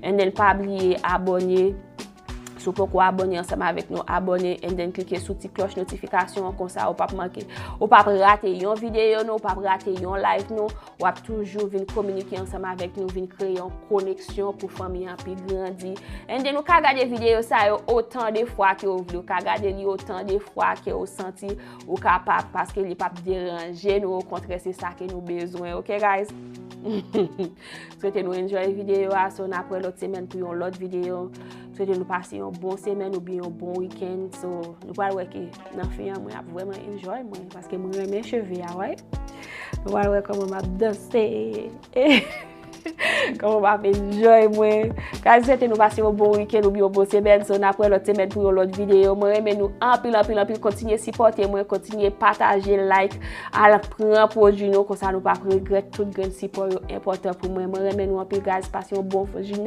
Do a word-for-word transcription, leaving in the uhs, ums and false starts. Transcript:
And then pa bliye abòne. Si w poko abòne ansanm avèk nou, abòne and then klike sou ti klòch notifikasyon an, konsa ou p ap manke, ou p ap rate yon videyo nou, ou p ap rate yon live nou, w ap toujou vin kominike ansanm avèk nou, vin kreye yon koneksyon pou fanmi an pi grandi. And then ou ka gade videyo sa yo otan de fwa ke w vle, ou ka gade li otan de fwa ke w santi ou kapab, paske li p ap deranje nou, okontrè se sa ke nou bezwen, ok guys? Swete nou enjoy videyo a, so n ap wè lòt semèn pou yon lòt videyo. Swete nou pase yon bon semèn oubyen yon bon weekend. So nou pral wè ke nan fen an mwen ap vrèman enjoy mwen, paske mwen renmen cheve a, right? Nou pral wè kòman m ap danse. Kòman m ap enjoy mwen. Guys, swete nou pase yon bon weekend oubyen yon bon semèn. So n ap wè lòt semèn pou yon lòt videyo. Mwen renmen nou anpil, anpil, anpil. Kontinye sipòte mwen, kontinye pataje, like, al pran pwodui nou, konsa nou p ap regrèt. Tout grenn sipò yo enpòtan pou mwen. Mwen renmen nou anpil, guys. Pase yon bon jounen.